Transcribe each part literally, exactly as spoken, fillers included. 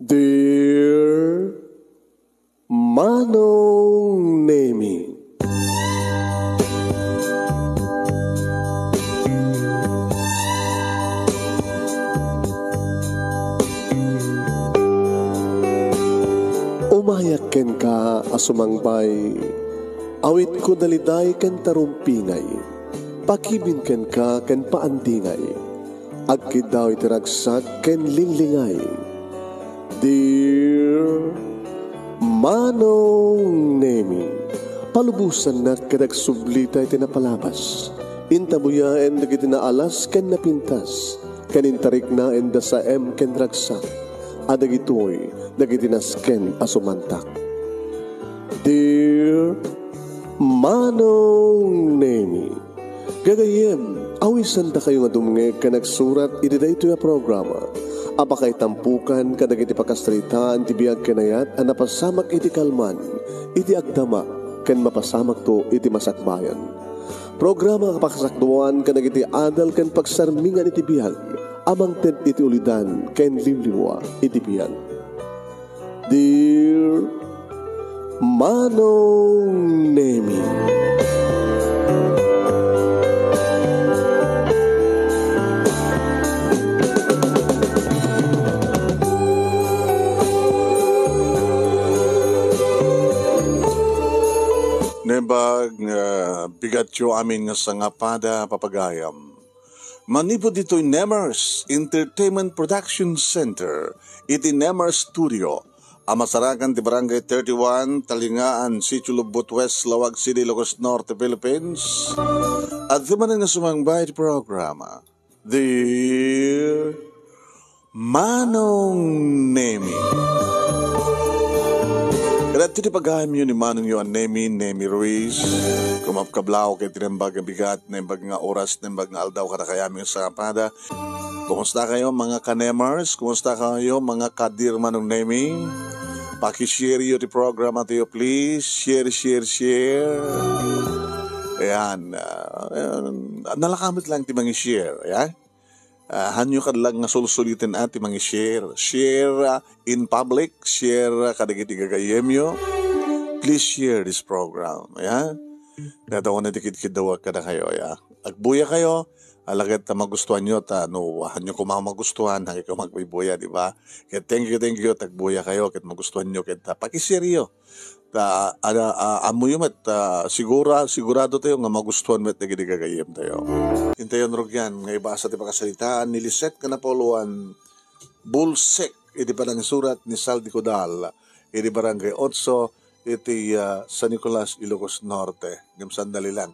Dear Manong Nemi. Umayak kenka a sumangbay, awitko daliday ken tarumpingay, pakibin kenka ken paandingay, agkiddaw iti ragsak ken linglingay. Dear Manong Nemi, palubosannak ket agsublita iti napalabas. Intabuyaen dagiti naalas ken napintas, ken intariknaen da saem ken ragsak, a dagitoy dagiti nasken a sumantak. Dear Manong Nemi, gagayyem, awisandakayo nga dumngeg ken agsurat iti daytoy a programa a pakaitampokan kadagiti pakasaritaan ti biag ken ayat a napasamak iti kalman, iti agdama, ken mapasamakto iti masakbayan. Programa a pakasakduan kadagiti adal ken pagsarmingan iti biag a mangted iti ulidan ken liwliwa iti biag. Dear Manong Nemi. Naimbag nga bigatyo amin nga sangapada, papagayam. Manipud ditoy Nemers Entertainment Production Center, iti Nemers Studio, a masarakan ti Barangay thirty-one, Talingaan, Sitio Lubuot West, Laoag City, Ilocos Norte, Philippines. Adda manen nga sumangbay ti programa, Dear Manong Nemi. Kadagiti pagayamyo ni Manongyo a Nemi, Nemi Ruiz, kumapkablaw ket naimbag nga bigat, naimbag nga oras, naimbag nga aldaw kadakayo amin nga sangapada. Kumusta kayo, mga ka-Nemers? Kumusta kayo, mga ka-Dear Manong Nemi? Paki-share yo ti programa tayo, please. Share, share, share. Ayan, ah, ayan, nalaka met lang ti mangi-share, ayan. Ah, hanyo kad lang nga sulsuliten a ti mangi-share. Share, ah, in public, share, ah, kadagiti gagayyemyo. Please share this program, ayan. Dataw na ti kidkiddawak kadakayo, ayan. Agbuya kayo, ala ket ta magustuhan yo, ta no, hanyo koma magustuhan, hanyo koma agbuya, di ba? Ket thank you, thank you, ta agbuya kayo, ket magustuhan yo, ket ta pakisiryo. Ta, ada, ah, ammoyo met, ta sigura-, sigurado tayo nga magustuhan met dagiti gagayyem tayo. Intayon rugian nga ibasa ti pakasaritaan ni Lisette nga napauloan bulsek iti panangisurat ni Saldi Codal iti Barangay Otso iti, ah, San Nicolas, Ilocos Norte. Ngem sandali lang.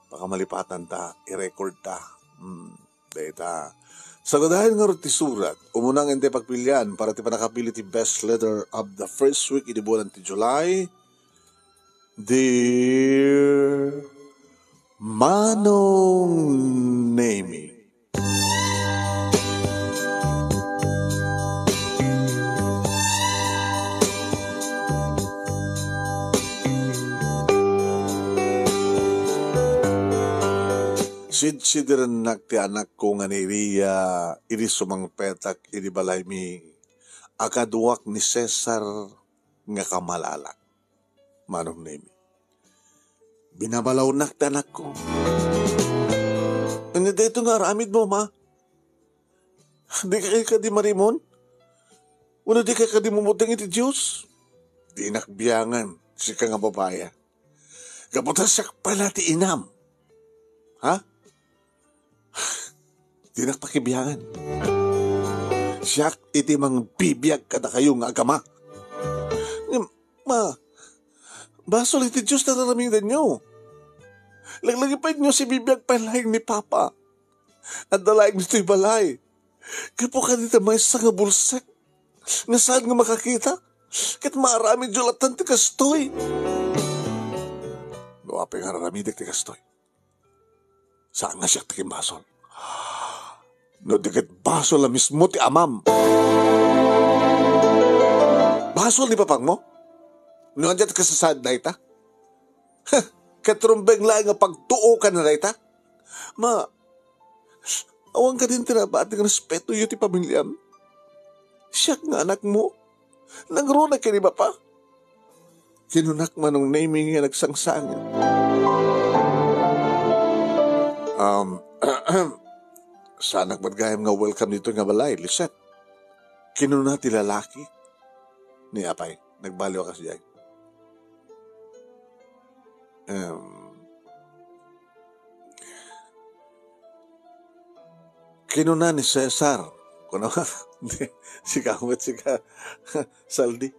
Baka malipatan ta, i-record ta. Hmm, dayta. Sagadayan ngarud ti surat, umuna nga intay pagpilian para ti pannakapili ti best letter of the first week idi bulan ti July. Dear Manong Nemi. Sidsidirennak ti anakko nga ni Ria idi sumangpetak idi balaymi a kaduak ni Cesar nga kamalala. Manong Nemi. Binabalawnak ti anakko. Ania daytoy nga aramidmo, ma? Dika kadi marimon? Wenno dika kadi mumuteng iti Dios? Dinak biangan, sika nga babai. Gapu ta siak pay la ti inam. Ha? Dinak pakibiangan. Siak iti mangbibiag kadakayo nga agama. Ngem, ma, basol iti Dios ti ar-aramidenyo. Laglagipenyo, sibibiag pay laeng ni Papa. Adda laeng ditoy balay. Gapu kadita maysa nga bulsek nga saan nga makakita, ket maaramidyo latta ti kastoy. No apay nga ar-aramidek ti kastoy? Saan nga siak ti kimbasol? No di ket basol a mismo ti amam. Basol ni papangmo? No ania ti kasasaad dayta? Huh, ket rumbeng laeng nga pagtuokan na dayta? Ma, awan kadin ti nabati nga respetoyo ti pamiliam? Siak nga anakmo? Nangruna ken ni Papa?" Kinunak Manong Nemi nga nagsangsangit. "Um, saanak met gayam nga welcome ditoy nga balay, Lisette," kinuna ti lalaki ni Apay. Nagbaliw a kasdiay. Em, kinuna ni Cesar, kuno, sika met, sika, Saldi.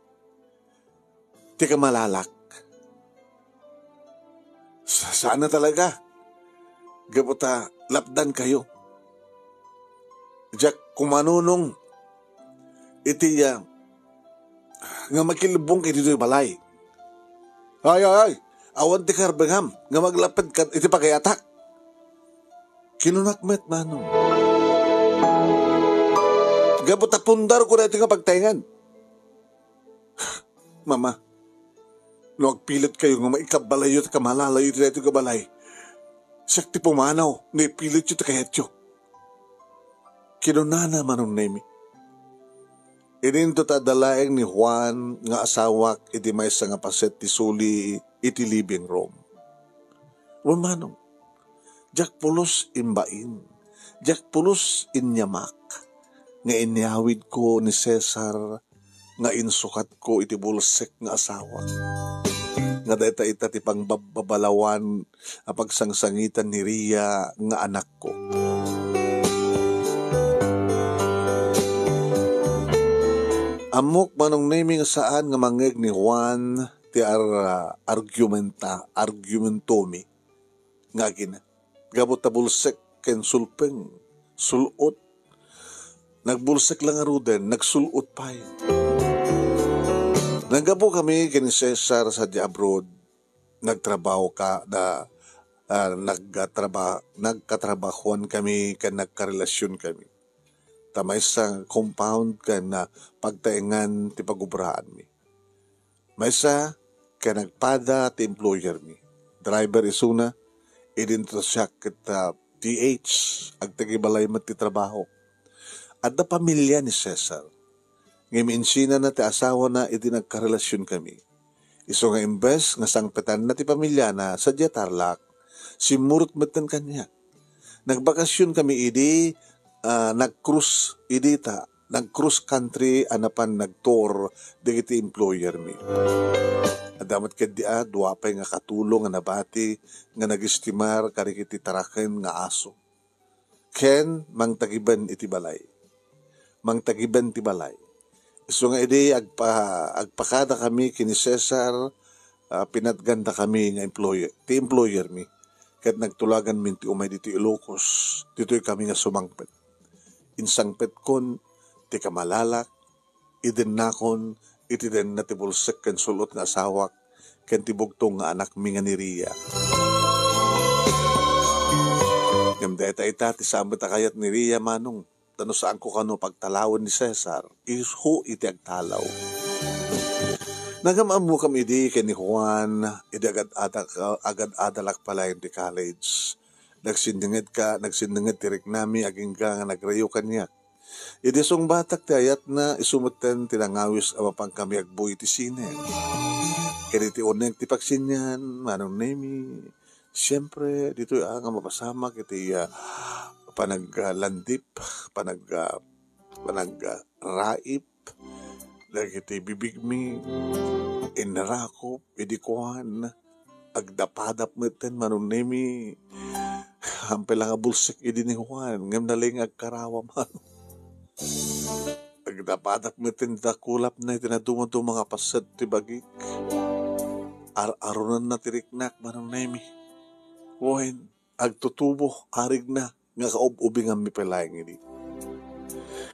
Ti kamalalak. Sa-, saan na talaga? Gapu ta lapdan kayo. Diak kumanunong iti, ah, nga makilubong iti ditoy balay. Ay, ay, ay! Awan ti karbengam nga maglaped kat iti pagayatak. Kinunak met, Manong. Gapu ta pundar ko daytoy nga pagtaengan. Mama, no agpilit kayo nga maikabbalayyo ti kamalalayo iti daytoy nga balay, siak ti pumanaw no ipilityo ti kayatyo. Kinunana Manong Nemi. Idinto ta adda laeng ni Juan nga asawak iti maysa nga paset ti suli iti living room. Wen, Manong, diak pulos imbain, diak pulos inyamak nga inyawidko ni Cesar nga insukatko iti bulsek nga asawak. Nga dayta ita ti pangbababalawan a pagsangsangitan ni Ria nga anakko. Ammok, Manong Nemi, nga saan nga mangngeg ni Juan ti ar-, argumenta, argumentomi nga agina. Gapu ta bulsek ken sulpeng, sul-ot. Nagbulsek la ngaruden, nagsul-ot pay. Naggapu kami ken ni Cesar sadiay abroad. Nagtrabaho ka da, ah, nagtraba-, nagkatrabahoan kami ken nagkarelasion kami. Ta maysa nga compound ken, ah, pagtaengan ti pagubraanmi. Maysa ken nagpada ti employer mi. Driver isuna, idinto siak ket, ah, T H, agtagibalay met ti trabaho. Adda pamilia ni Cesar. Ngem insinana ti asawana idi nagkarelasion kami. Isu nga imbes nga sangpetanna ti pamiliana sadiay Tarlac, simmurot metten kaniak. Nagbakasion kami idi, ah, nag-cruise idi ta, nag-cross country a napan nag-tour dagiti employer mi. Adda met ketdi a dua pay nga katulong a nabati nga nagistimar kadagiti taraken nga aso. Ken mangtagiben iti balay. Mangtagiben ti balay. Isu nga idi agpa-, agpakada kami ken ni Cesar, ah, pinatganda kami nga employer, ti employer mi. Ket nagtulagan min ti umay ditoy Ilocos, ditoy kami nga sumangpet. Insangpetkon ti kamalalak, idennakon iti denna ti bulsek ken sul-ot nga asawak, ken ti bugtong nga anakmi nga ni Ria. Ngem dayta ita ti saan met a kayat ni Ria, Manong, ta no saanko kano pagtalawen ni Cesar, isu iti agtalaw. Nagam-ammokam idi ken ni Juan, idi agad-adak-, agad-adalak pay laeng ti college. Nagsinnengedka, nagsinnenged ti riknami agingga nga nagriyo kaniak. Idi sungbatak ti ayatna, isu metten ti nangawis a mapankami agbuy iti sine. Ken iti uneg ti pagsinian, Manong Nemi, siempre, ditoy a nga mapasamak iti, ah, panaglandip, panag-, ah, panagaraip dagiti bibigmi, innarakop idi kuan, agdapadap metten, Manong Nemi. Hampay la nga bulsek idi ni Juan, ngem nalingag karawa, Manong. Agdapadap metten ti dakulapna iti nadumaduma nga paset ti bagik. Ar-aronanna ti riknak, Manong Nemi. Wen, agtutubo, arigna, nga kaub-ubinganmi pay laeng idi.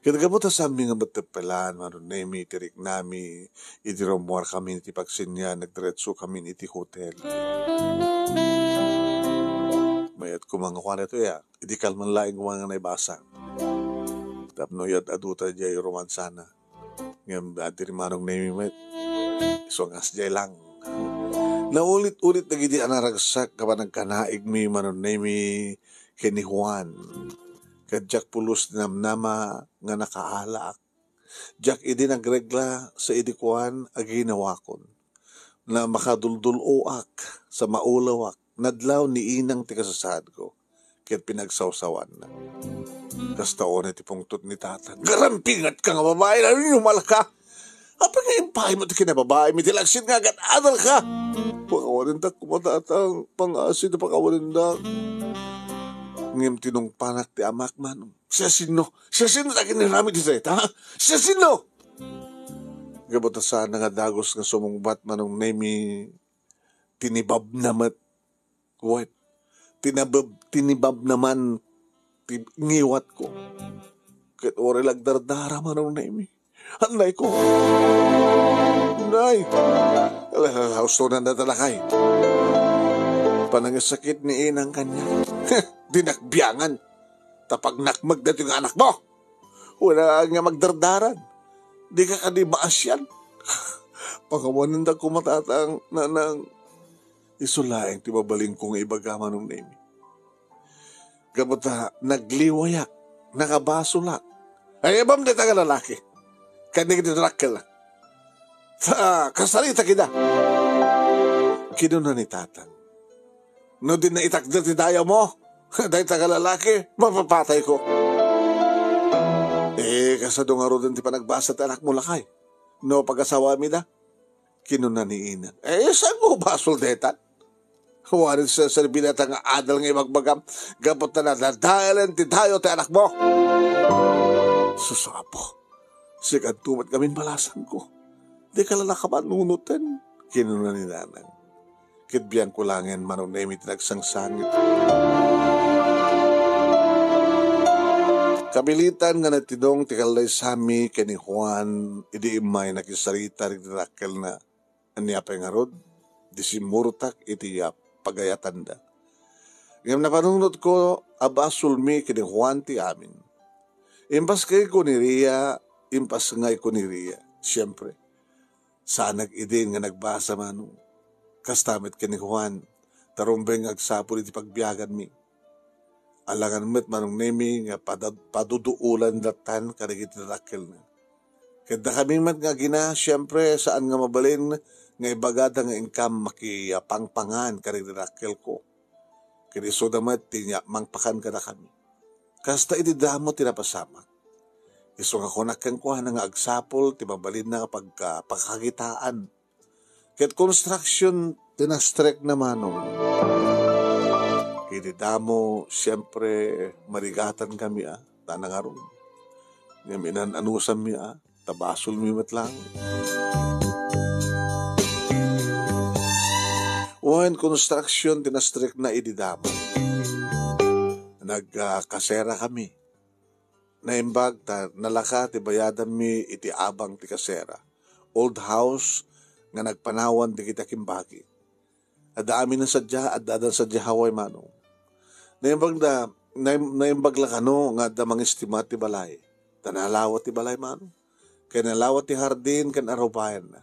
Ket gapu ta saanmi nga mateppelan, Manong Nemi, ti riknami, idi rummuarkami iti pagsinian, nagdiretsokami iti hotel. Mayat koma nga kuan daytoy, a, idi kalman laeng koma nga naibasa. Tapno iyad-aduta diay romansana. Ngem adda ni Manong Nemi met. Isu nga sadiay lang. Naulit-ulit dagidi a naragsak a panagkanaigmi, Manong Nemi, ken ni Juan. Ket diak pulos ti namnama nga nakaalaak. Diak idi nagregla sa idi kuan a ginawakon. Na makaduldul-oak sa maulawak, nadlaw ni inang ti kasasaadko, ket pinagsawsawanna. Kasta unay ti pungtot ni tatang, "Garampingatka nga babai, nainumalka! Apay nga impaymo ti kinababaim iti laksid nga agad-adalka?" "Pakawanendak koma, tatang, pangasi ti pakawanendak." Ngem tinungpanak ti amak, Manong. "Siasino? Siasino ti agin-aramid iti dayta, ha? Siasino?" Gapu ta saan nga dagus nga sumungbat, Manong Nemi, tinibabna met. Wen, tinabab-, tinibabna man ti ngiwatko. Ket uray la agdardara, Manong Nemi. Annayko. Nay! Ala, ala, ala, ustonanda ta lakay. Panangisakit ni inang kaniak. Dinak biangan. Ta pagnakmeg daytoy nga anakmo. Wala nga magdardaran. Dika kadi maasian. Pakawanendak koma, tatang, nanang. Isu laeng ti mabalinko nga ibaga, Manong Nemi. Gapu ta nagliwayak, nakabasolak. Ay, ibam dayta nga lalaki. Ken dagiti dakkel. Ta, kasaritak ida. Kinuna ni tatang, "No dinna itakder ti dayawmo, dayta nga lalaki, mapapatayko." "Eh, kasano ngaruden ti panagbasa ti anakmo, lakay? No pagasawamida?" Kinuna ni inang, "Eh, saanko basol daytan? Awanen serserbi dayta nga adal nga ibagbagam gapu ta nadadaelen ti dayaw ti anakmo." "Sus, Apo, sikanto met ngamin balasangko. Dika la nakapanunoten," kinuna ni nanang. Ket biangko laengen, Manong Nemi, ti nagsangsangit. Kabiletan nga natinong ti kallaysami ken ni Juan idi immay nakisarita dagiti dakkelna. Ania pay ngarud, di simmurtak iti, ah, pagayatanda. Ngem napanunotko a basolmi ken ni Juan ti amin. Impasngayko ni Ria, impasngayko ni Ria, siempre. Saanak idin nga nagbasa, Manong. Kasta met ken ni Juan, ta rumbeng nga agsapul iti pagbiaganmi. Alangan met, Manong Nemi, nga pada-, paduduolandatan kadagiti dakkelna. Ket dakami met nga agina, siempre, saan nga mabalin nga ibagada nga inkam makipangpangan kadagiti dakkelko. Ket isuda met ti nia-, mangpakan kadakami. Kasta iti damo ti napasamak. Isu nga kunak kenkuana nga agsapul ti mabalinna nga pagka-, pakakitaan. Ket construction ti nastrekna, Manong. Iti damo, siempre, marigatan kami, a, ta nangaron. Ngem inan-anusanmi, a, ta basolmi met lang. Wen, construction ti nastrekna idi damo. Nag, ah, kasera kami. Naimbag ta nalaka ti bayadanmi iti abang ti kasera. Old house nga nagpanawan dagiti akimbagi. Adda amin a sadia, adda, adda sadia hawaymano. Naimbag da, naim-, naimbag la kano nga adda mangistima ti balay. Ta nalawa ti balay, Manong. Ken nalawa ti hardin ken arubayanna.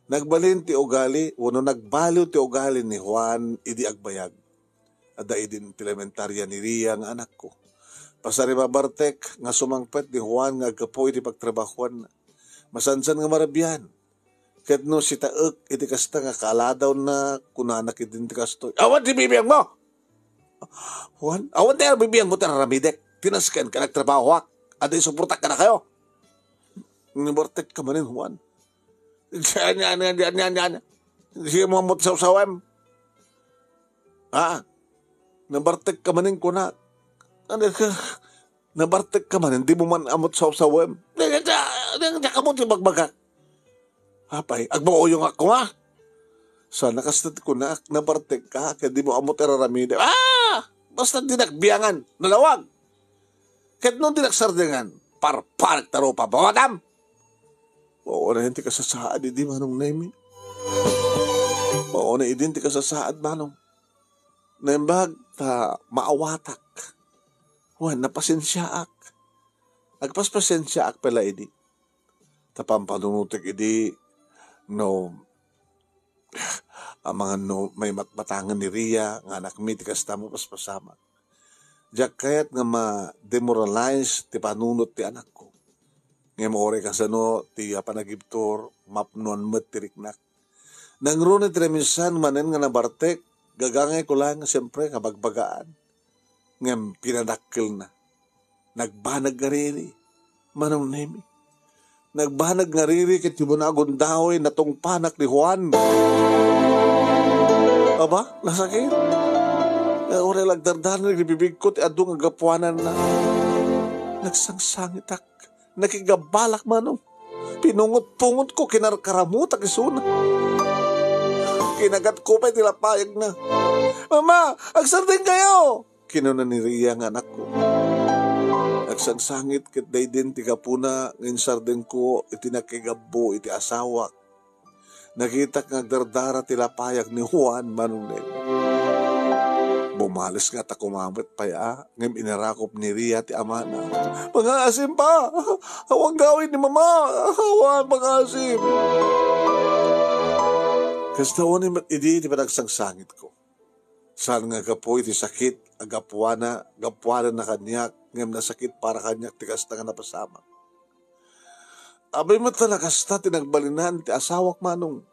Nagbalin ti ugali, wenno nagbaliw ti ugali ni Juan idi agbayag. Adda idi ti elementarya ni Ria nga anakko. Pasaribabartek nga sumangpet ni Juan nga aggapu iti pagtrabahoanna. Masansan nga marabian. Ket no sitaek iti kasta nga kaaladawna, kunana ketdin ti kastoy, "Awan ti bibiangmo! Juan, awan ti bibiangmo ti aramidek. Tinasken ka nagtrabahoak. Adda isuportak kadakayo." Nabartek ka manen, Juan. Ania, ania, ania, ania, ania? Di mo ammot sawsawem? Ha? Nabartek ka manen kunak. Ano ka? Nabartek ka manen, di mo man ammot sawsawem? Di, di, di, di, di ka mo ti bagbagak. Apay, agbauyong ako nga. Sana kasta ti kunak, nabartek ka, kaya di mo ammot iraramid. Ah! Basta di nagbiangan, nalawag. Ket no di nagsardengan, parparek ta rupa, bawatam! Mauna idin ti kasasaad idi, Manong Nemi. Mauna idin ti kasasaad, Manong. Naimbag ta maawatak. Wen, napasensiaak. Agpaspasensiaak pay la idi. Ta pampanunotek idi, no, amangan no maimatmatangan ni Ria nga anakmi ti kasta, mapaspasamak. Diak kayat nga ma-demoralize ti panunot ti anakko. Ngem uray kasano ti, ah, panagibtur, mapnoan met ti riknak. Nangruna ti naminsan manen nga nabartek, gagangayko laeng nga siempre nga bagbagaan. Ngem pinadakkelna. Nagbanag nga riri, Manong Nemi. Nagbanag nga riri ket ti bunagon daway natungpanak ni Juan. Aba, nasakit. Nga uray lagdardanan nagbibigko ti adu nga gapuananna. Nagsangsangitak. Nakigabbalak, Manong. Pinungot-pungot ko, kinarkaramutak isuna. Kinagat ko pay ti lapayagna. "Mama, agsardeng kayo!" kinuna ni Ria nga anakko. Nagsangsangit ket daydin ti gapuna nga insardengko iti nakigabbo iti asawak. Nakitak nga agdardara ti lapayag ni Juan, Manong Nemi. Bumales nga ta kumamet pay a, ngem inarakop ni Ria ti amana. "Mangaasim pa! Awan gawid ni Mama! Awan, mangaasim!" Kasta unay met idi ti panagsangsangitko. Saan nga gapu iti sakit a gapuana, gapuananna kaniak, ngem nasakit para kaniak ti kasta nga napasamak. Apay met la kasta ti nagbalinan ti asawak, Manong.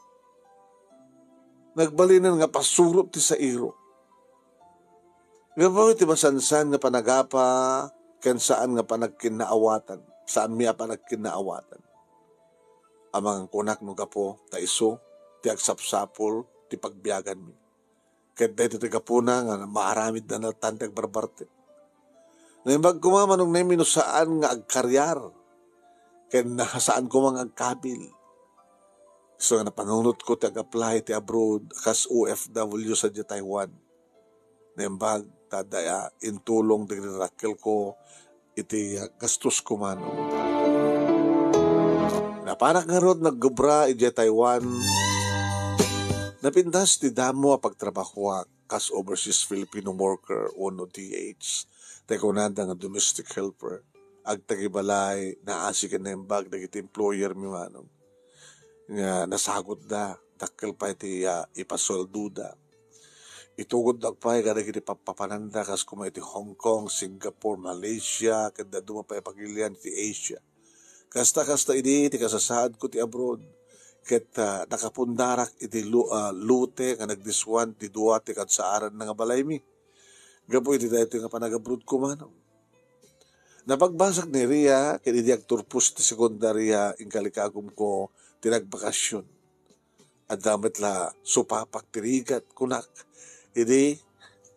Nagbalinan nga pasurob ti sairok. Gapu iti masansan nga panagapa ken saan nga panagkinnaawatan, saanmi a panagkinnaawatan. Amangan kunak no gapu ta isu ti agsapsapul ti pagbiaganmi. Ket daytoy ti gapuna nga maaramidna natan ti agbarbartek. Naimbag koma, Manong Nemi, no saan nga agkariar, ken na-, saan koma nga agkabil. So nga napanunotko ti ag-apply ti abroad kas O F W sadiay Taiwan. Naimbag ta adda intulong dagiti dakkelko iti, ah, gastosko, Manong. Napanak ngarud nagobra idiay Taiwan. Napintas ti damo a pagtrabahoak kas overseas Filipino worker wenno D H. Tay kunada nga domestic helper. Agtagibalay, naasi ken naimbag dagiti employer mi, Manong. Nga nasagutda, dakkel pay ti, ah, ipasueldoda. Itugotdak pay kadagiti pappapananda kas koma iti Hong Kong, Singapore, Malaysia, ket dadduma pay a pagilian iti Asia. Kasta-kasta idi ti kasasaadko ti abroad, ket, ah, nakapundarak iti lu-, ah, lote nga nagdiswan ti dua ti kadsaaranna nga balaymi. Gapu iti daytoy nga panagabrodko, Manong. Napagbasag ni Ria ket idi agturpos ti sekundaria, inkalikagumko ti nagbakasyon. Adda met la supapak ti rigat, kunak. Idi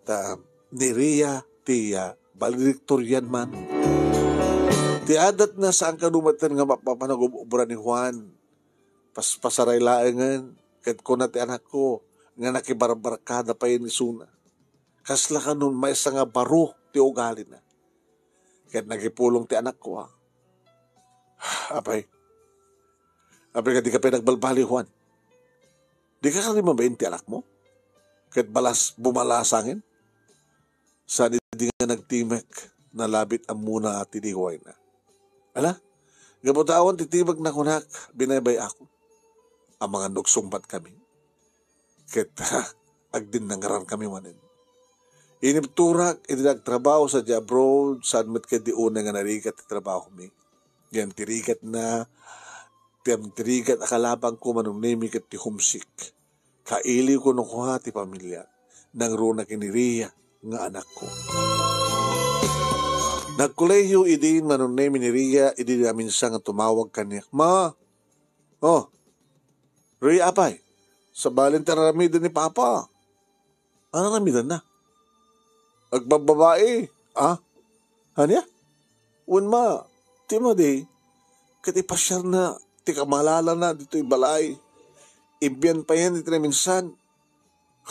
ta ni Ria ti, ah, valedictorian, Manong. Ti adatna saan kano metten nga mapapan-, nagub-obra ni Juan. Pas-, pasaray laengen, ket kuna ti anakko nga nakibarbarkada pay ni isuna. Kasla kano maysa nga baro ti ugalina. Ket nagipulong ti anakko, a. Apay, apay nga dika pay nagbalbaliw, Juan? Dika kadi mabain ti anakmo? Ket balas-, bumalasangin? Saan idi nga nagtimek, nalabit ammona ti liwayna. Ala, gapu ta awan ti timekna kunak, binaybay-akon. Amangan no agsungbatkami. Ket agdinnangaran kami manen. Inibturak idi nagtrabaho sadiay abroad, saan met ket di unay nga narigat ti trabahomi. Ngem ti rigatna, ti am-, ti rigat a kalabangko, Manong Nemi, ket ti homesick. Kailiwko no kua ti pamilya. Nangruna ken ni Ria nga anakko. Nagkolehiyo idi, Manong Nemi, ni Ria idi naminsan nga tumawag kaniak. "Ma! Oh, Ria, apay, sabalen ti ar-aramiden ni Papa." "Ar-aramidenna? Agbabbabai, a? Ania? Wen, ma, ti madi, ket ipasiarna ti kamalalana ditoy balay. Ibbian payen iti naminsan."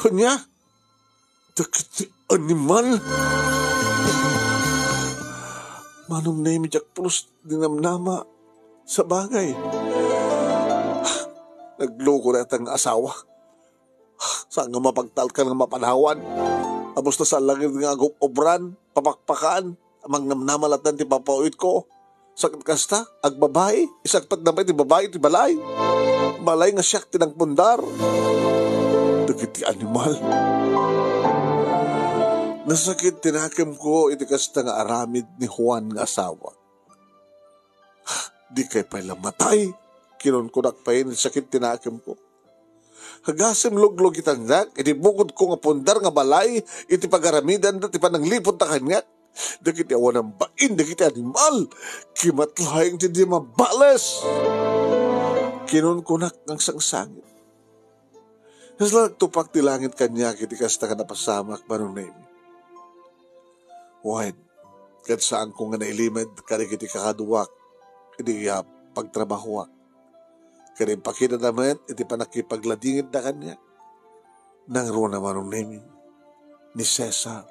"Ania? Dagiti animal?" Manong Nemi, diak pulos dinamnama. Sabagay, nagloko dayta nga asawa. Saan nga mapagtalkan nga mapanawan? Abus ta saan laeng nga agub-obran, papakpakan, mangnamnama latta ti papauyotko. Sakit kasta, agbabai, isagpatna pay ti babai ti balay. Balay nga siak ti nagpundar. Dagiti animal. Nasakit ti nakemko iti kasta nga aramid ni Juan nga asawa. Dikay pay la matay, kinunkunak pay iti sakit ti nakemko. Agasem luglugitannak iti bukodko nga pundar nga balay iti pagaramidanda ti panangliput ta kaniak. Dagiti awanan bain dagiti animal, kimatlaeng ti di mabales. Kinunkunak nga agsangsangit. Kasla nagtupak ti langit kaniak iti kasta nga napasamak, Manong Nemi. Wen, ket saanko nga nailimed kadagiti kakaduak idi, ah, pagtrabahoak. Ket impakitana met iti pannakipagladingitda kaniak. Nangruna, Manong Nemi, ni Cesar.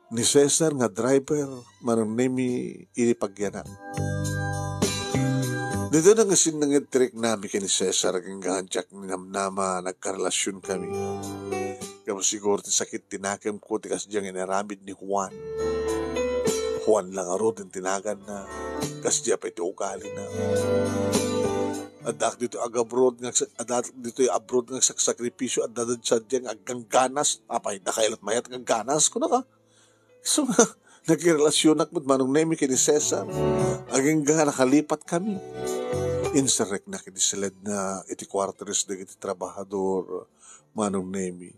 Ni Cesar nga driver, Manong Nemi, iti pagyanak. Ditoy na nga sinnanged ti riknami ken ni Cesar, agingga diak ninamnama, nagkarelasionkami. Ngem siguro ti sakit ti nakemko ti kasdiay nga inaramid ni Juan. Juan la ngaruden ti naganna, kasdiay pay ti ugalina. Addaak ditoy agabroad nga agsa-, addaak ditoy abroad nga agsaksakripisio, adda sadiay nga aggangganas. Apay, dakayo la't mayat nga agganas, kunaka. So, nagirelasionak met, Manong Nemi, ken ni Cesar. Agingga nakalipatmi. Inserreknak iti siledna iti kuarters dagiti trabahador, Manong Nemi.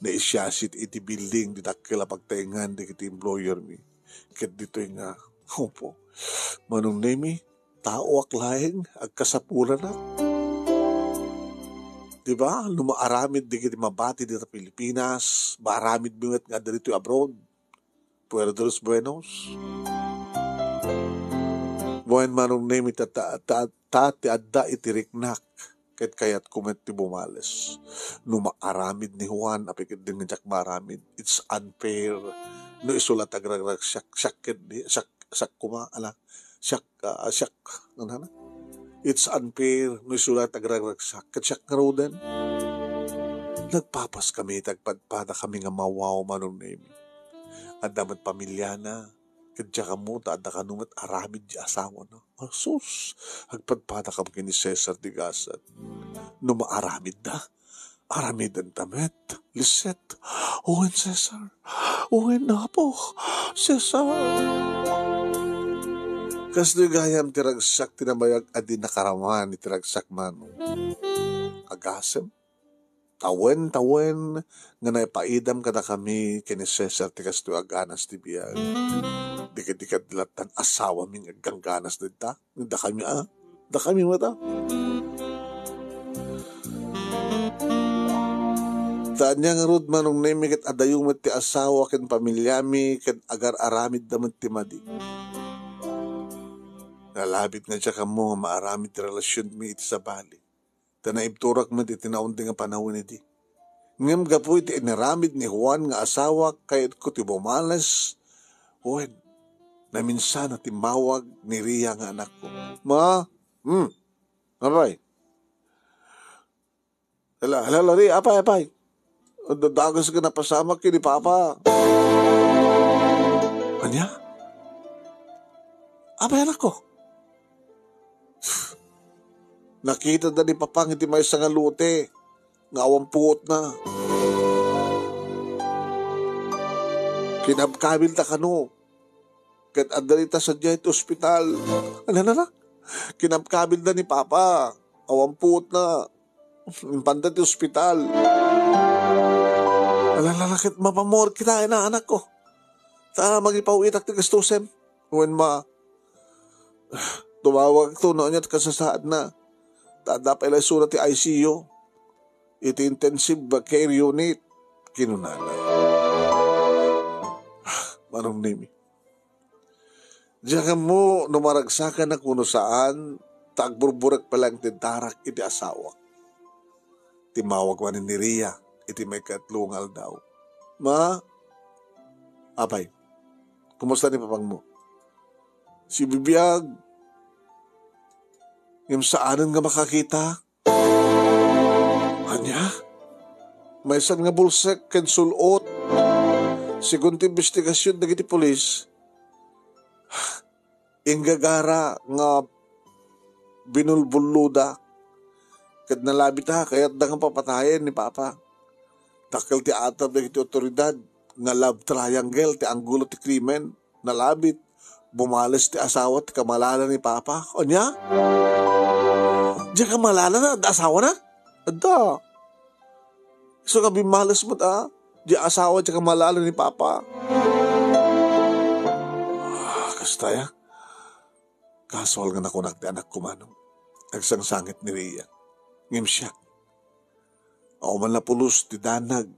Naisiasit iti building ti dakkel a pagtaengan dagiti employermi. Ket ditoy nga, opo, Manong Nemi, taoak laeng, agkasapulanak. Di ba? No maaramid dagiti mabati dita Pilipinas, maaramid met nga adda ditoy abroad. Puerto de los Buenos. Buen, Manong Nemi, ta, ta, ta, ta ti adda iti riknak, ket kayatko met ti bumales. No maaramid ni Juan, apay ket diak maaramid. It's unfair. No isu la ti agragragsak, siak ket di, siak, siak koma, ala, siak, ah, siak, ano na? It's unfair. No isu la ti agragragsak, ket siak ngaruden. Nagpapaskami, ti agpadpadakami nga mawaw, Manong Nemi. Adda met pamiliana, ket diak ammo ta adda kano met aramid ti asawana. Asus, agpadpadakami ken ni Cesar ti gasat. No maaramidda, aramidenta met. Lisset. Wen, Cesar. Wen, Apo. Cesar. Kastoy gayam ti ragsak ti nabayag a di nakaraman iti ragsak, Manong. Agasem. Tawen, tawen, nga naipaidam kadakami ken ni Cesar ti kastoy a ganas ti biag. Dikit-dikit lattan asawami nga aggangganas dita. Dakami, a? Dakami met, a? Ta ania ngarud, Manong Nemi, ket adayo met ti asawa ken pamiliami ken agar-aramidda met ti madi. Nalabit nga diak ammo nga maaramid ti relasionmi iti sabali. Ta naibturak met iti naunding a panawen idi. Ngem gapu iti inaramid ni Juan nga asawak, kayatko ti bumales. Wen, naminsan a timmawag ni Ria nga anakko. Ma? Hmm. Apay? Hala, hala, Ria, apay, apay? Dadagus nga napasamak ken ni Papa. Ania? Apay, anakko? Nakitada ni Papang iti maysa nga lote nga awan puotna. Kinabkabilda kano. Ket adda dita sadiay ti ospital. Ano, ano, ano? Kinabkabilda ni Papa. Awan puotna. Impanda ti ospital. Ala, ala, ala, ket mapamor kita, ina, anakko. Ta, magipaw-itak ti gastusem. Wen ma, tumawagto no ania ti kasasaadna. Ta adda pay la isuna ti I C U. Iti intensive care unit, kinunana. Manong Nemi. Diak ammo no maragsakan a kuno saan, ta agburburek pay laeng ti darak iti asawak. Timmawag manen ni Ria iti maikatlo nga aldaw. Ma, apay, kumusta ni Papangmo? Sibibiag. Ngem saanen nga makakita. Ania? Maysan nga bulsek ken sul-ot. Segun ti imbestigasion dagiti pulis, inggagara nga binulbulloda ket nalabita, kayatda nga papatayen ni Papa. Dakkel ti atep dagiti otoridad nga love triangle ti anggulo ti krimen. Nalabit. Bumales ti asawa ti kamalala ni Papa. Ania? Diay kamalala na, adda asawa na? Adda. Isu nga bimmales met a, diay asawa diay kamalala ni Papa. Ah, kasta ya. Kasual nga nakunak ti anakko, Manong. Agsangsangit ni Ria. Ngem siak, awan la pulos ti danag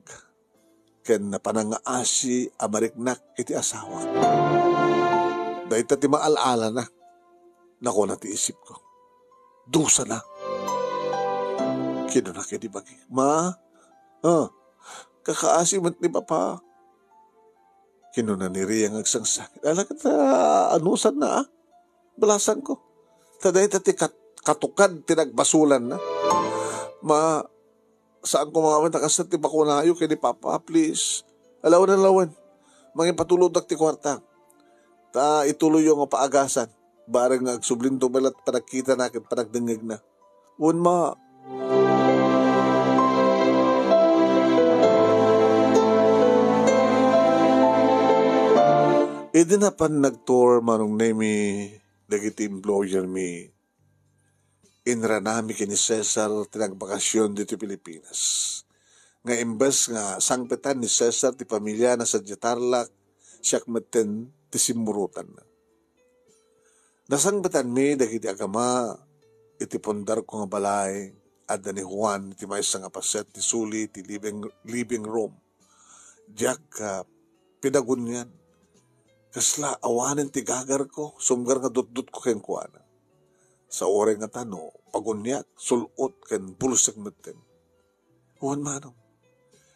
ken panangaasi a mariknak iti asawa. Dayta ti maal-alana, nakuna ti isipko. Dusana. Kinuna ket di bagi, "Ma, ah, kakaasi met ni Papa." Kinuna ni Ria nga agsangsangit, "Ala ket, ah, anusanna, ah? Balasanko. Ta dayta ti kat-, katukad ti nagbasolanna. Ma, saanko nga amin ta kasta ti pakunayo ken ni Papa, please. Alawen, alawen. Mangipatulodtak ti kuarta. Ta ituloyyo nga paagasan. Bareng nga agsublinto met la ti panagkitana ken panagdengngegna. Wen, Ma." Idi napan nagtour, Manong Nemi, dagiti employer mi, inranami ken ni Cesar ti nagbakasyon ditoy Pilipinas. Nga imbes nga sangpetan ni Cesar ti pamiliana sadiay Tarlac, siak metten ti simmurotanna. Nasangpetanmi dagiti agama iti pundarko nga balay. Adda ni Juan iti maysa nga paset ti suli ti living, living room. Diak, ah, pinagunian. Kasla awanen ti gagarko, sumgar nga dutdotko kenkuana. Sa uray nga tano, paguniak, sul-ot ken bulsek metten. Wen, Manong,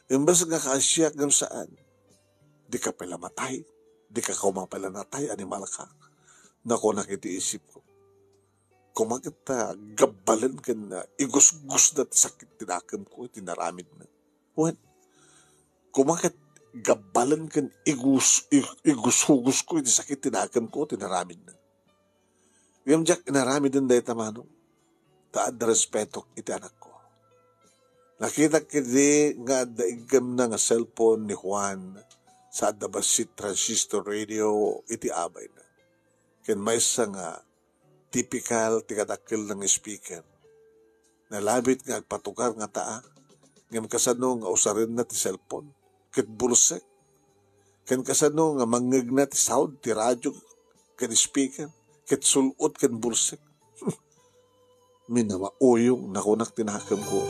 imbes nga kaasiak ngem saan, dika pay la matay, dika koma pay la natay, animalka. Nakunak iti isipko. Koma ket ta gabbalen ken, ah, igusgusda ti sakit ti nakemko iti naramidna. Wen, koma ket gabbalen ken igus-, ig-, igusugusko iti sakit ti nakemko iti naramidna. Ngem diak inaramiden dayta, Manong, ta adda respetok iti anakko. Nakitak ketdi nga adda iggemna nga cellphone ni Juan sa adda bassit transistor radio iti abayna. Ken maysa nga tipikal ti kadakkelna nga speaker. Nalabit nga agpatugar ngata, ngem kasano nga usarenna ti cellphone ket bulsek? Ken kasano nga mangngegna ti sound ti radio ken speaker ket sul-ot ken bulsek? Minamauyong, nakunak ti nakemko.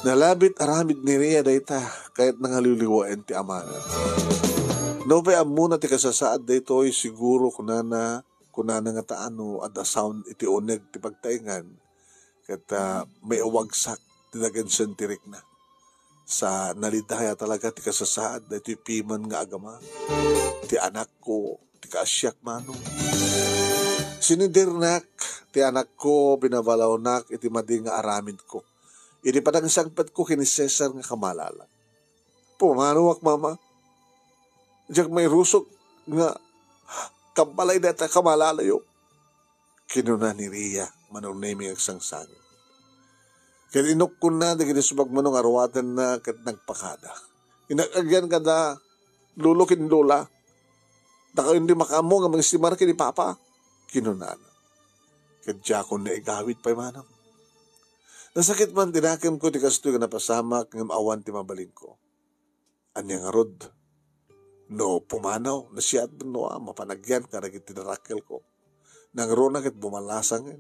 Nalabit aramid ni Ria dayta, kayatna nga liwliwaen ti amana. Nupay ammona ti kasasaad daytoy, siguro kunana, kunana nga ta no adda sound iti uneg ti pagtaengan, ket, ah, maiwagsak ti nagensen ti rikna. Sa nalidaya talaga ti kasasaad daytoy piman nga agama. Ti anakko, ti kaasiak, Manong. Sinidirnak ti anakko, binabalawnak iti madi nga aramidko. Idi panangsangpetko ken ni Cesar nga kamalala. Pumanaak, Mama. Diak mairusok nga kabbalay dayta kamalalayo, kinuna ni Ria, Manong Nemi, agsangsangit. Ket inukkonna dagiti subagmano nga ruatenna ket nagpakada. Inag-agian kada lolo ken lola. Dakayo ti makaammo nga mangistimar ken ni Papa, kinunana. Ket diakon naigawid pay, Manong. Nasakit man ti nakemko ti kastoy nga napasamak ngem awan ti mabalinko. Ania ngarud? No pumanaw, nasiat no, ah, mapan agian kadagiti narakkelko. Nangruna ket bumalasangen.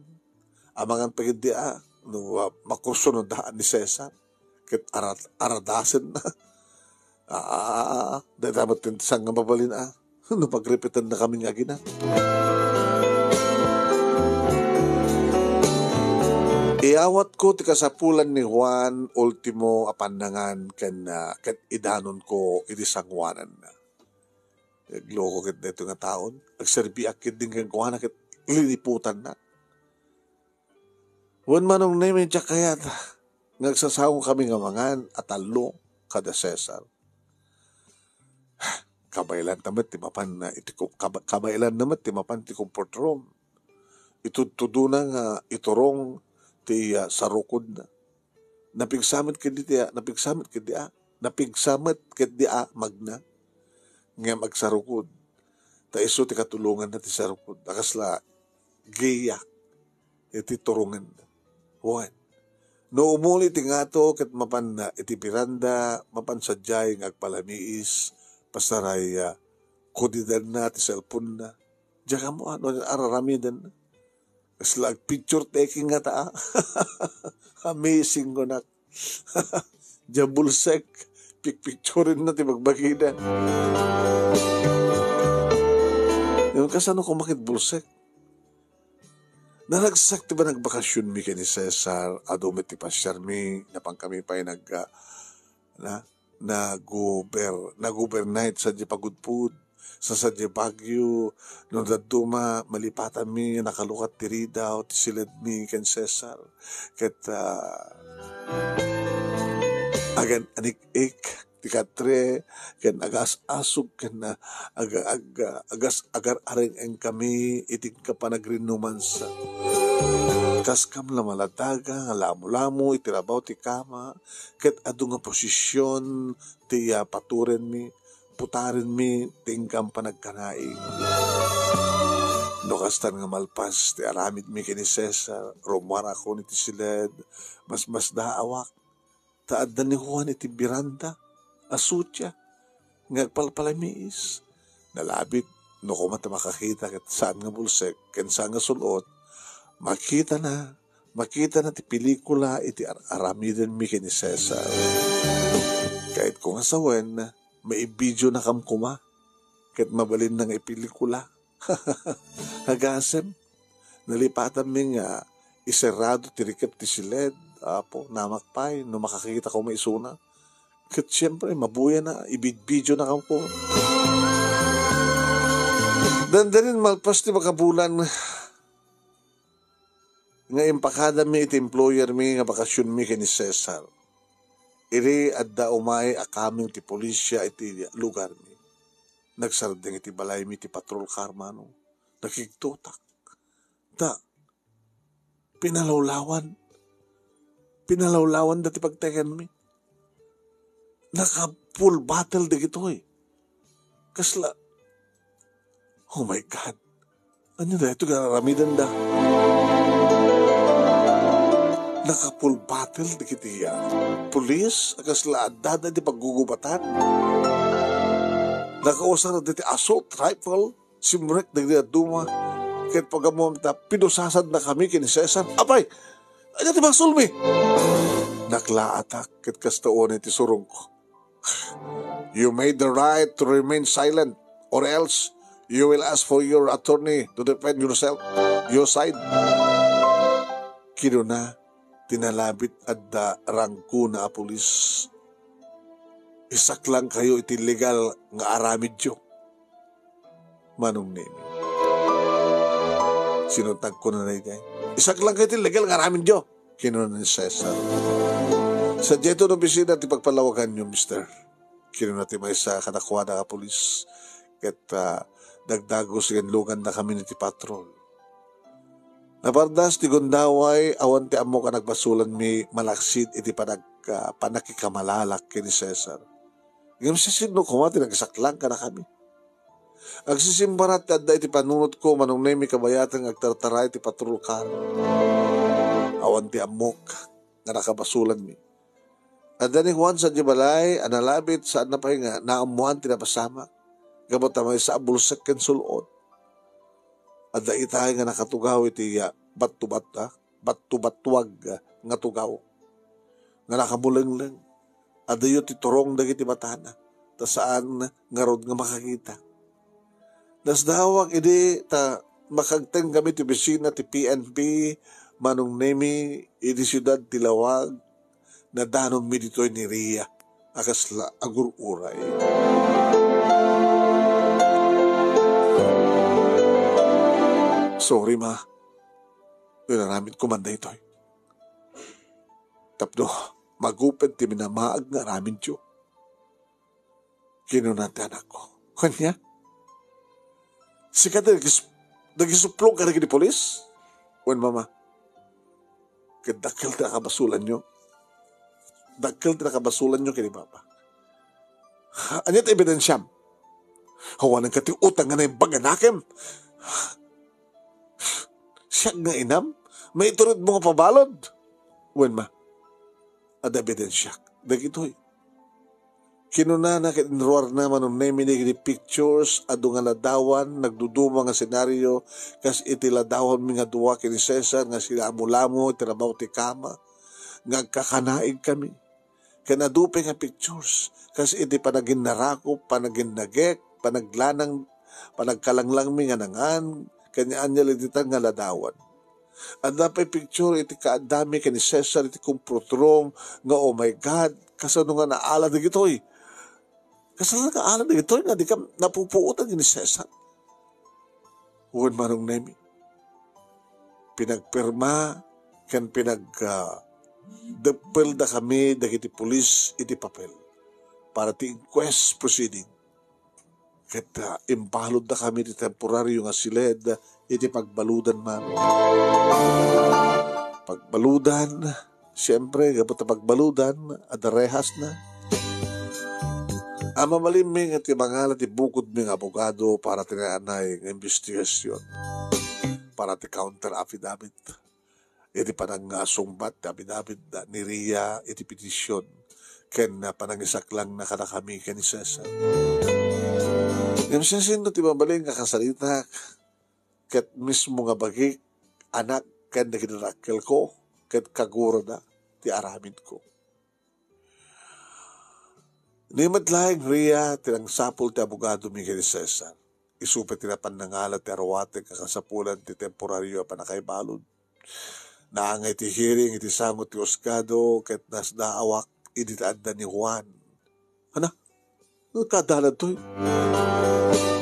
Amangan pay ketdi, ah, no, ah, makursunoda ni Cesar ket arat-, aradasenna. Ah, ah, ah, ah, dayta met ti saan nga mabalin, ah, no pagrepetenna kami nga agina. Iyawatko ti kasapulan ni Juan Ultimo a pannangan ken, ah, ket idanonko iti sangoananna. Nagloko ket daytoy nga taon, agserbiak ketdin kenkuana ket liniputanna. Wen, Manong Nemi, diak kayat nga agsasango kami nga mangan a tallo kada Cesar. Kabaelanna met ti mapan iti ko-, kaba-, kabaelanna met ti mapan ti comfort room. Itudtudona nga iturong ti, ah, sarukodna. Napigsa met ketdi ti, ah, napigsa met ketdi, ah, napigsa met ketdi, ah, magna. Ngem agsarukod. Ta isu ti katulonganna ti sermon. A kasla, giyak iti turongen. Wen, no umuli ti ngato ket mapanna iti beranda, mapan sadiay nga agpalamiis, pasaray, ah, kudidanna ti cellphone-na. Diak ammo no ar-aramidenna. Kasla agpicture taking ngata, ah. Amazing kunak. Diay bulsek, pikpikturenna ti bagbagida. Ngem kasano koma ket bulsek? Naragsak ti panagbakasionmi ken ni Cesar, adu met ti pasiarmi, napankami pay nag-, ah, na, naguber-, nag-overnight sadiay pagudpud, sa sadiay Baguio, no dadduma, malipatanmi, nakalukat ti ridaw, ti siledmi ken Cesar. Ket, ah, agan-anik-ik ti katre, ken agas-asog, ken, ah, aga-, aga-, agas-, agar-areng-engkami iti kapanagrinnumansa. Kas kam la maladaga nga lamo-lamo iti rabaw ti kama, ket adu nga posision ti, ah, paturenmi, putarenmi ti inggam panagkanaig. No kastan nga malpas ti aramidmi ken ni Cesar, rummuarakon iti siled, masmasdaawak, ta adda ni Juan iti beranda a sutia nga agpalpalamiis. Nalabit, no koma ta makakita ket saan nga bulsek ken saan nga sul-ot, makitana, makitana ti pelikula iti ar-, aramidenmi ken ni Cesar. Kayatko nga sawen, maibideonakam koma, ket mabalinna nga ipelikula. Agasem, nalipatanmi nga iserrado ti rikep ti siled, Apo, namak pay no makakita koma isuna. Ket siempre, mabuyana, ibidbideonakam koma. Dandani malpas ti makabulan nga impakadami iti employermi nga bakasionmi ken ni Cesar. Idi adda umay a kameng ti polisia iti lugarmi, nagsardeng iti balaymi ti patrol car, Manong. Nakigtotak. Ta, pinalawlawan. Pinalawlawan dati pagtekenmi. Naka full battle dagitoy. Kasla, oh my God. Ania daytoy nga aramidenda? Naka full battle dagiti, ah, pulis a kasla addada iti paggugubatan. Nakausar dagiti assault rifle. Simrek dagiti dadduma, ket pagammom ta pinusasadnakami ken ni Cesar. Apay, ania ti basolmi? Naklaatak ket kasta unay ti surongko. You made the right to remain silent, or else you will ask for your attorney to defend yourself, your side. Kinuna ti nalabit adda ranggona a pulis. Isaklangkayo iti legal nga aramidyo. Manong Nemi. Sinuntagko na daydiay. Isaklangkayo iti legal nga aramidyo, kinuna ni Cesar. Sadiay ti opisina ti pagpalawaganyo, mister, kinuna ti maysa kadakuada nga pulis. Ket, ah, dagdagus ken lugannakami iti patrol. Napardas ti gundaway, awan ti ammok a nagbasolanmi malaksid iti panag-, ah, pannakikamalalak ken ni Cesar. Ngem sisino koma ti nagisaklang kadakami? Agsisimbara ti adda iti panunotko, Manong Nemi, kabayatan nga agtartara iti patrol car. Awan ti ammok nga nakabasolanmi. Adda ni Juan sadiay balay a nalabit, saanna pay nga naammoan ti napasamak gapu ta maysa a bulsek ken sul-ot. Adda itay nga nakatugaw iti, ah, battubat-, ah, battubattuag nga tugaw nga nakamulengleng. Adayo ti turong dagiti matana, ta saan ngarud nga makakita. Nasdaawak idi ta makagtengkami ti opisina ti P N P, Manong Nemi, idi siudad ti Laoag. Nadanonmi ditoy ni Ria a kasla agur-uray. Sorry, ma. Inaramidko man daytoy tapno maguped ti minamaag nga aramidyo. Kinuna ti anakko. Ania? Sika ti nagis-, nagisuplong kadagiti pulis? Wen, mama. Ket dakkel ti nakabasolanyo. Dakkel ti nakabasolanyo ken ni papa. Ha, ania ti ebidensiam? Awanen ka ti utang nga naimbag a nakem. Siak nga inam? Maiturod mo nga pabalud? Wen ma, adda ebidensiak dagitoy. Kinunana ket inruarna Manong Nemi dagiti pictures, adu nga ladawan, nagduduma nga senario, kas iti ladawanmi nga dua ken ni Cesar nga silamulamo iti rabaw ti kama, nga agkakanaigkami. Ken adu pay nga pictures, kas iti panaginnarakop, panaginnagek, panaglanang, panagkalanglangmi nga nangan, ken ni Aniel iti tan nga ladawan. Adda pay picture iti kaaddami ken ni Cesar iti comfort room nga, "Oh my God, kasano nga naala dagitoy? Kasano nga naala dagitoy nga di ka napupuotan ni Cesar?" Wen Manong Nemi, pinagpirma ken pinag, ah, deppelda kami dagiti pulis iti papel para ti inquest proceeding. Ket, ah, imbaludda kami ti temporario nga siled iti pagbaludan man. Pagbaludan, siempre, gapu ta pagbaludan, adda rehasna. Mabalinmi nga ti mangala ti bukodmi nga abogado para ti naanay nga imbestigasyon, para ti counter affidavit. Iti panangasungbat ti abidabid ni Ria iti petisyon ken panangisaklangna kadakami ken ni Cesar. Ngem siasino ti mabalin nga kasaritak ket mismo nga bagik, anak, ken dagiti dakkelko ket kagurada ti aramidko? Ni met laeng Ria ti nangsapul ti abogado mi ken ni Cesar. Isu pay ti napan nangala ti aruaten nga kasapulan ti temporario a pannakaibalud. Naangay ti hearing iti sango ti husgado ket nasdaawak idi ta adda ni Juan. Ana, kadanantoy.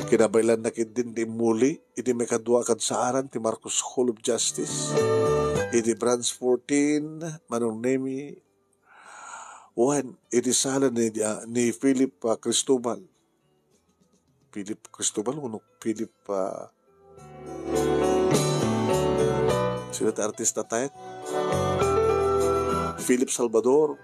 Kinabaelanna ketdin ti immuli iti maikadua a kadsaaran ti Marcos Hall of Justice iti Branch fourteen, Manong Nemi, wen iti sala ni, ah, ni Philip, ah, Cristobal. Philip Cristobal, wenno Philip, ah, sino ti artista tayo? Philip Salvador.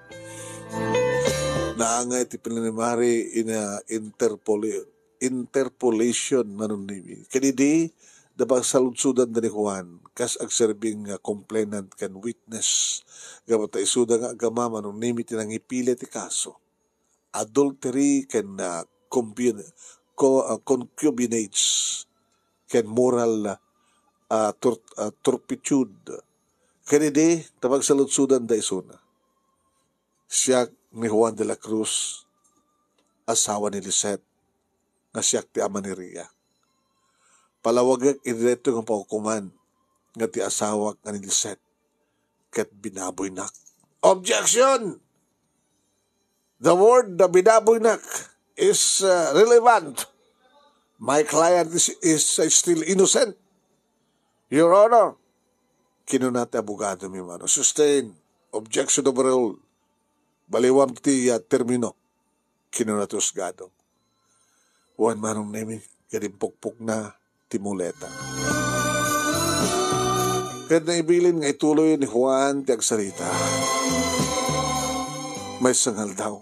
Naangay ti preliminary in, ah, interpoli-, interpolation, Manong Nemi. Ken idi, napagsaludsodanda ni Juan kas agserbing nga complainant ken witness. Gapu ta isuda nga agama, Manong Nemi, ti nangipili ti kaso. Adultery ken, ah, combin-, co-, ah, concubinage ken moral, ah, tur-, ah, turpitude. Ken idi, napagsaludsodanda isuna. Siak ni Juan de la Cruz, asawa ni Lisette, nga siak ti ama ni Ria. Palawagek iti daytoy nga pahukuman nga ti asawak nga ni Lisette ket binaboynak. Objection! The word na binaboynak is, uh, relevant. My client is, is, uh, still innocent. Your Honor, kinuna ti abogado mi mano. Sustain. Objection overruled. Baliwam ti, uh, termino. Kinuna ti husgado. Wen Manong Nemi, ket impukpokna ti muleta. Ket naibilin nga ituloy ni Juan ti agsarita. Maysa nga aldaw,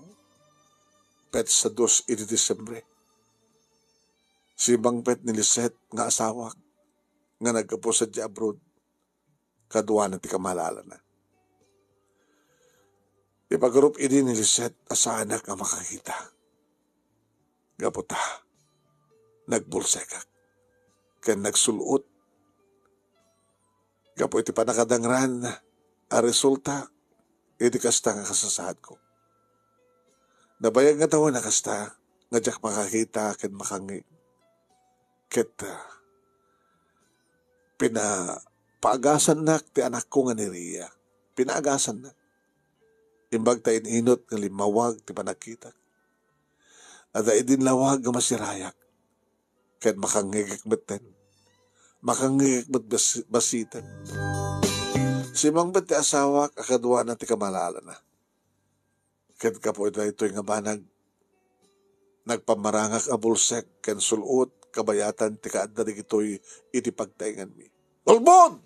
petsa dos iti Disembre, simmangpet ni Lisette nga asawak nga naggapu sadiay abroad. Kaduana ti kamalaalana. Ipagarup idi ni Lisette a saanak a makakita. Gapu ta, nagbulsekak ken nagsul-ot. Gapu iti pannakadangran a resulta iti kasta nga kasasaadko. Nabayag nga tawen a kasta nga diak makakita ken makangngeg. Ket, ah, pina-, paagasannak ti anakko nga ni Ria. Pinaagasannak. Imbag ta in-inut nga limmawag ti panagkitak. Adda idin lawag nga masirayak. Ket makangngegek metten. Makangngegek met bas-, basiten. Simmangpet ti asawak a kaduana ti kamalaalana. Ket gapu iti daytoy nga banag, nagpammarangak a bulsek ken sul-ot kabayatan ti kaadda dagitoy iti pagtaenganmi. "Ulbod!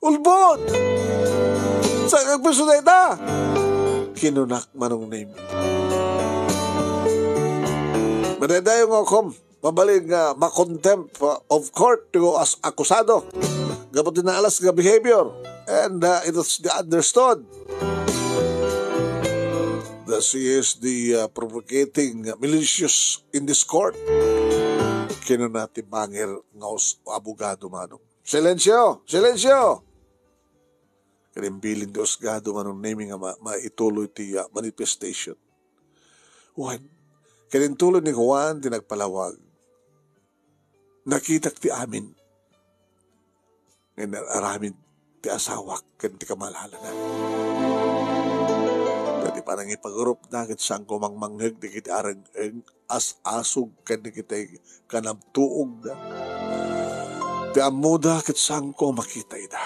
Ulbod! Saan nga agpiso dayta?" kinunak Manong Nemi. "Madaydayaw nga ukom," mabalin nga ma-contempt, uh, of court ti as-, akusado gapu ti naalas nga behavior. And, uh, it is understood that she is the, uh, provocating, uh, malicious in this court. Kinuna ti mangir nga us-, abogado, Manong. Silensyo! Silensyo! Ket imbilin ti husgado, Manong Nemi, nga ma-, maituloy ti, ah, manifestation. Wen, ket intuloy ni Juan ti nagpalawag. Nakitak ti amin. Ngem aramid ti asawak ken ti kamalalanak. Ket ti panangipagurupda ket saanko mangmangheg dagiti areng-eng, as-asog ken dagiti kanabtuogda. Ti ammoda ket saanko makita ida.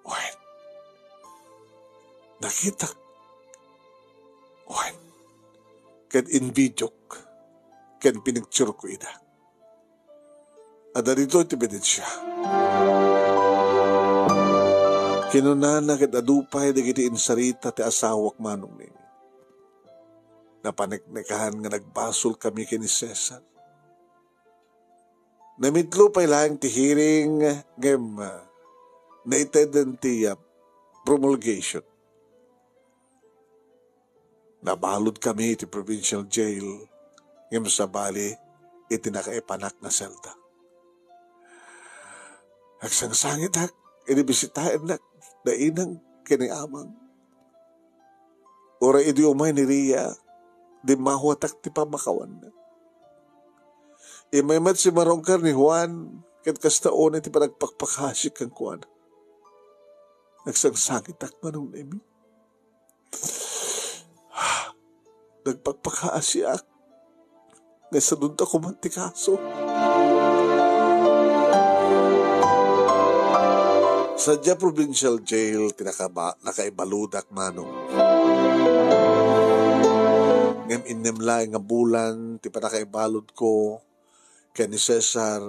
Wen, nakitak. Wen, ket invidiok ken pinikturko ida. Adda ditoy ti ebidensia. Kinunana ket adu pay dagiti insarita ti asawak, Manong Nemi. Napaneknekan nga nagbasolkami ken ni Cesar. Namitlo pay laeng ti hearing, ngem, ah, naiteden ti, ah, promulgation. Nabaludkami iti provincial jail, ngem sabali iti nakaipanak nga selda. Agsangsangitak idi bisitaennak da inang ken ni amang. Uray idi umay ni Ria, dimmawatak ti pammakawanna. Immay met simmarungkar ni Juan, ket kasta unay ti panagpakpakaasi kenkuana. Nagsangsangitak, Manong Nemi. Nagpakpakaasiak nga isadunta koma ti kaso. Sadiay provincial jail ti nakaba-, nakaibaludak, Manong. Ngem innem laeng nga bulan ti pannakaibaludko ken ni Cesar,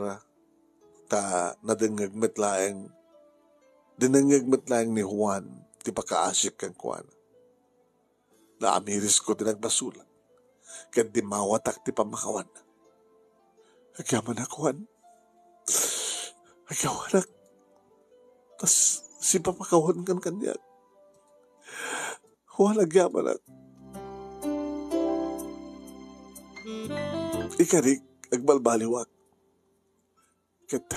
ta nadengngeg met laeng, dinengngeg met laeng ni Juan ti pakaasik kenkuana. Naamirisko ti nagbasolak, ket dimmawatak ti pammakawan. Agyamanak, Juan. Agyamanak. Tas, sipamakawankan kaniak. Juan, agyamanak. Ikarik, agbalbaliwak. Ket,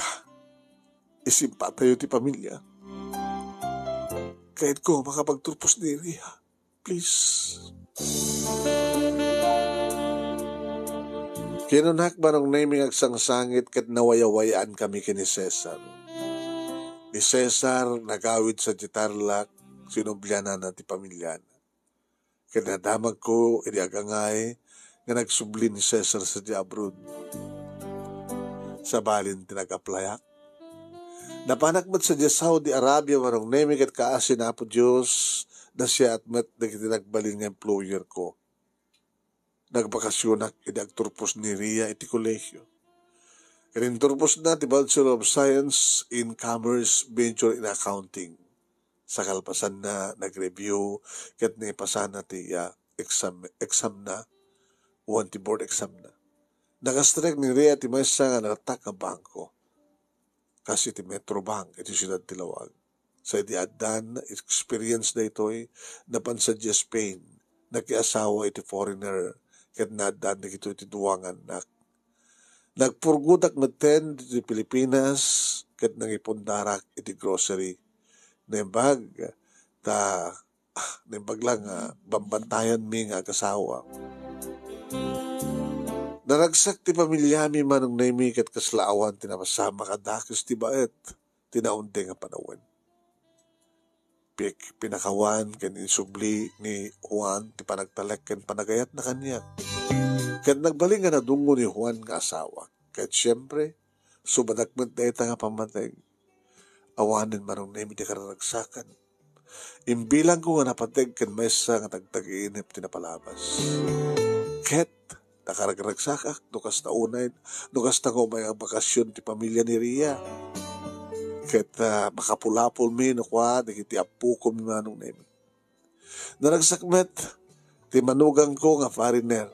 isimpatayo ti pamilia. Kayatko makapagturpos ni Ria. Please. Kinunak, Manong Nemi, nga agsangsangit ket nawayawayaan kami ken ni Cesar. Ni Cesar, nagawid sadiay Tarlac, sinublianana ti pamiliana. Ket nadamagko idi agangay nga nagsubli ni Cesar sadiay abroad. Sabalin ti nag-applyak. Napanak met sadiay Saudi Arabia, Manong Nemi, ket kaasi ni Apo Dios, nasiaat met dagiti nagbalin nga employer ko. Nagbakasionak idi agturpos ni Ria iti kolehio. Ket inturposna ti Bachelor of Science in Commerce, major in Accounting. Sa kalpasanna, nag-review ket naipasana ti, ah, exam, examna, wen ti board examna. Nakastrike ni Ria ti maysa nga naretak nga bangko, kas iti Metrobank iti siudad ti Laoag. Sa idi addan experience daytoy, napan sadiay Spain, nakiasawa iti foreigner, ket naaddan dagitoy ti dua nga annak. Nagpurgodak metten ditoy Pilipinas ket nangipundarak iti grocery. Naimbag ta, ah, naimbag la nga bambantayanmi nga agasawa. Naragsak ti pamiliami, Manong Nemi, ket kasla awan ti napasamak a dakes ti baet ti naundeng a panawen. Pik-, pinakawan ken insubli ni Juan ti panagtalek ken panagayatna kaniak. Ket nagbalin nga nadungngo ni Juan nga asawak. Ket siempre, subadak met dayta nga pammateg. Awanen, Manong Nemi, ti kararagsakan. Imbilangko nga napateg ken maysa nga tagtagiinep ti napalabas. Ket nakaragragsakak no kasta unay, no kasta nga umay a bakasion ti pamilia ni Ria. Ket, ah, makapulapolmi no kua dagiti appokomi, Manong Nemi. Naragsak met ti manugangko nga foreigner,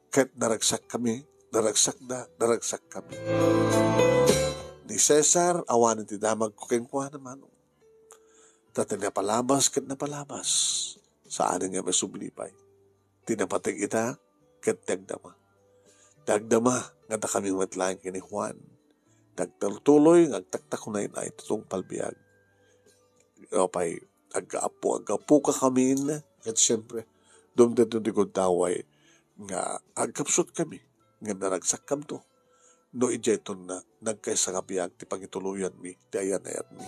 ket naragsakkami Naragsakda, naragsakkami. Ni Cesar, awanen ti damagko kenkuana, manong. Ta ti napalabas ket napalabas, saanen nga masubli pay. Ti napateg ita, ket ti agdama. Ti agdama, nga dakami met laeng ken ni Juan. Ti agtultuloy nga agtaktakunaynay ti tungpal biag. Apay, aggapu, aggapuka kamin, ket siempre, dumtedto ti gundaway nga agkapsutkami, nga naragsakkamto. No idiay tonna, nagkaysa nga biag ti pangituloyanmi, ti ayan-ayatmi.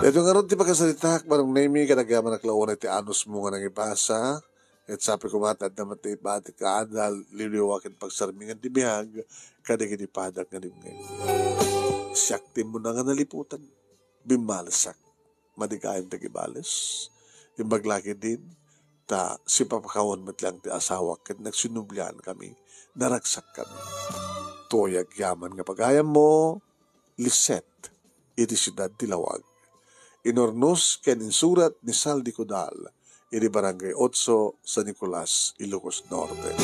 Daytoy ngarud ti pakasaritak, Manong Nemy, ket agyamanak la unay ti anusmo nga nangibasa, ket sapay koma ti adda met ti ibatik nga adal, liwliwa ken pagsarmingan ti biag, kadagiti padak nga dimngeg. Siak ti immuna nga naliputan, bimmalesak. Madi kayo ti agibales. Imbag la ketdin, ta sipapakawan met laeng ti asawak ket nagsinubliankami, naragsakkami. Toy agyaman nga pagayammo, Lisette, iti siudad ti Laoag. Inurnos ken insurat ni Saldi Codal, iti Barangay Otso, San Nicolas, Ilocos Norte.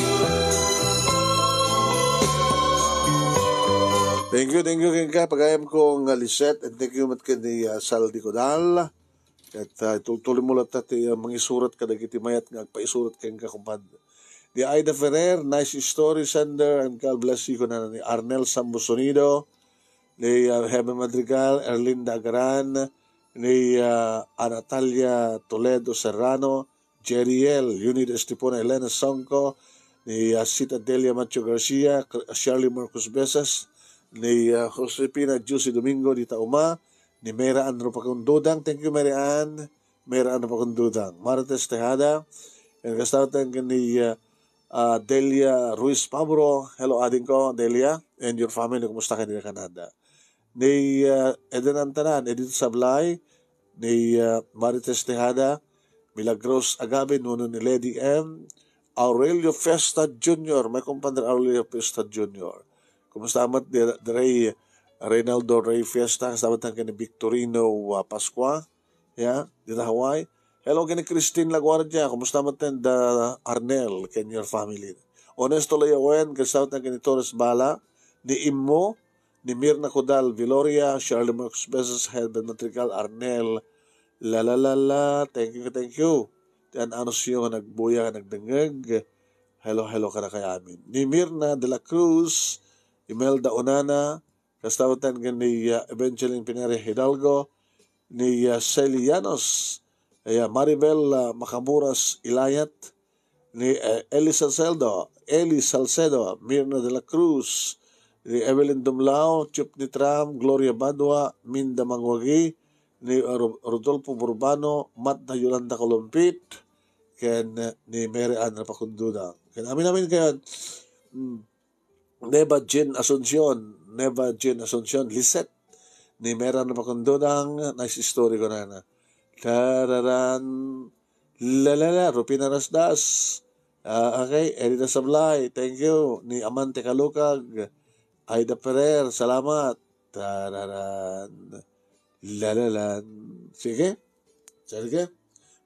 Thank you, thank you kenka, pagayamko nga Lisette, and thank you met ken ni, ah, Saldi Codal. Ket, ah, itultuloymo latta ti, ah, mangisurat kadagiti mayat nga agpaisurat kenka, kumpadre. Ni Aida Ferrer, nice story, sender, and God bless you, kunana ni Arnel Sambo Sonido, ni, ah, Heaven Madrigal, Erlinda Agaran, ni, ah, Natalia Toledo Serrano, Jeriel, Eunice Estipona, Elena Songko, ni, ah, Sita Delia Macho Garcia, Cr-, Shirley Marcos Besas, ni, ah, Josefina Juicy Domingo, dita uma, ni Mary Ann Rupakundudang. Thank you, Mary Ann. Mary Ann Rupakundudang. Marites Tejada, and kasta met ken ni, ah, ah, Delia Ruiz Pabro. Hello, adingko, Delia, and your family. Kumusta kayo dita Canada? Ni, ah, Eden Antanan, Edith Sablay, ni, ah, Marites Tejada, Milagros Agabe, nuno ni Lady M, Aurelio Fiesta Junior, my compadre Aurelio Fiesta Junior. Kumusta met di, di Rey, Reynaldo Rey Fiesta, kasta met ken ni Victorino, ah, Pascua, ya, dita Hawaii. Hello, ken ni Christine Laguardia, kumusta met da Arnel, ken your family? Onesto Layawen, kumusta met ken ni Torres Bala, ni Immo, ni Mirna Codal Viloria, Shirley Marcos Besas, Heaven Madrigal, Arnel, la, la, la, la, thank you, thank you. Ti an-anusyo nga nagbuya, nga nagdengngeg. Hello, hello, kadakayo amin. Ni Mirna de la Cruz, Imelda Onana, kasta met ken ni, ah, Evangeline Pineria Hidalgo, ni, ah, Sally Llanos, eh, Maribel, ah, Macamuras Ilayat, ni, eh, Eli Salcedo, Eli Salcedo, Mirna de la Cruz, ni Evelyn Dumlao, Chup ni Tram, Gloria Badua, Minda Manguagi, ni, ah, Ro-, Rodolfo Burbano, Matda Yolanda Columpit, ken, eh, ni Mary Ann Rapacundudang. Ken amin-amin kayo, mm, Neva Jean Asuncion, Neva Jean Asuncion, Lisette, ni Mary Ann Rapacundudang, nice story kunana. Tararan, la, la, la, Rufina Rasdas. Ah, okay, Erida Sablay, thank you. Ni Amante Kalukag, Aida Ferrer, salamat. Tararan, la, la, la. Sige. Sige.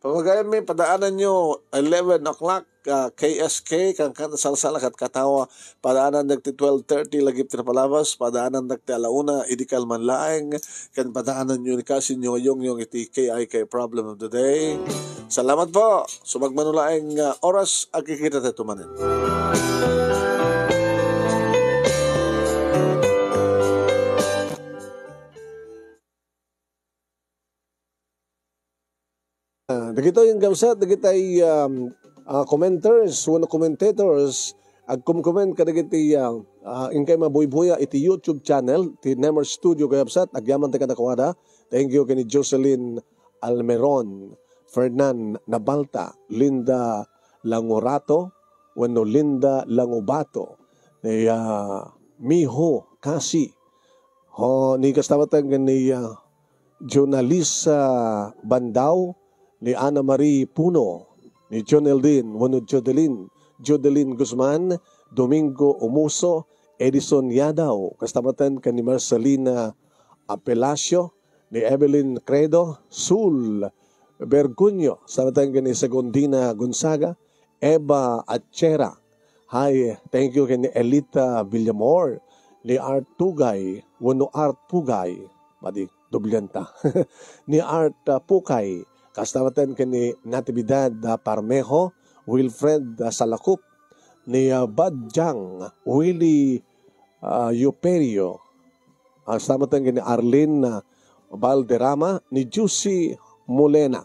Pamagayan mi, padaanan nyo, eleven o'clock, ah, K S K, kan, kan, salsal, kat katawa, padaanan nagti twelve thirty, lagip ti napalabas, padaanan nagti alauna, idi kalman laeng, kan padaanan nyo ni Kasin nyo, yung, yung iti K I K Problem of the Day. Salamat po. Sumagmano laeng, ah, oras, agkikita tayo tumanin. Ah, dagitoy nga kabsat, dagitay, um, ah, commenters, wenno commentators, agcomcomment kadagiti, ah, ah, inkay mabuybuya iti YouTube channel, ti Nemer Studio, kayabsat, agyaman ti kadakuada. Thank you ken ni Jocelyn Almeron, Fernan Nabalta, Linda Langorato, wenno Linda Langobato, ni, ah, Miho Kasi, ho, ni kasta met ken ni, ah, Jonalisa Bandao, ni Ana Marie Puno, ni John Eldin, wenno Jodelin, Jodelin Guzman, Domingo Umuso, Edison Yadaw, kasta met ken ni Marcelina Apelacio, ni Evelyn Credo, Sul Bergunyo, kasta met ken ni Segundina Gonzaga, Eva Achera, Hi, thank you ken ni Elita Villamor, ni Art Tugay, wenno Art Pugay. Madi, doblenta. Ni Art, ah, Pukay, kasta met ken ni Natividad, ah, Parmejo, Wilfred, ah, Salacup, ni, ah, Badjang, Willie, ah, Yuperio, kasta met ken ni Arlene, ah, Valderrama, ni Juicy Molena,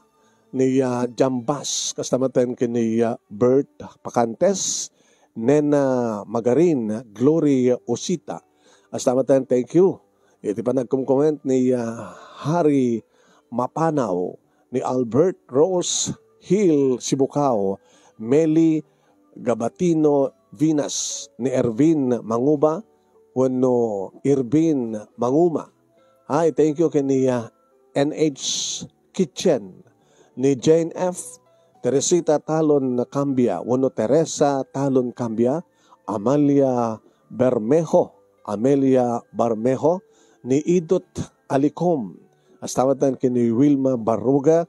ni, ah, Jambas, kasta met ken ni, ah, Bert Pacantes, Nena Magarin, Glory Osita. Kasta met, thank you. Iti panagkomkoment ni, ah, Harry Mapanaw, ni Albert Rose Hill Sibukao, Meli Gabatino Vinas, ni Ervin Manguba, wenno Irvin Manguma. Hi, thank you ken ni, ah, N H Kitchen, ni Jane F, Teresita Talon Cambia, wenno Teresa Talon Cambia, Amalia Bermejo, Amelia Bermejo, ni Idot Alicom, kasta met ken ni Wilma Barruga,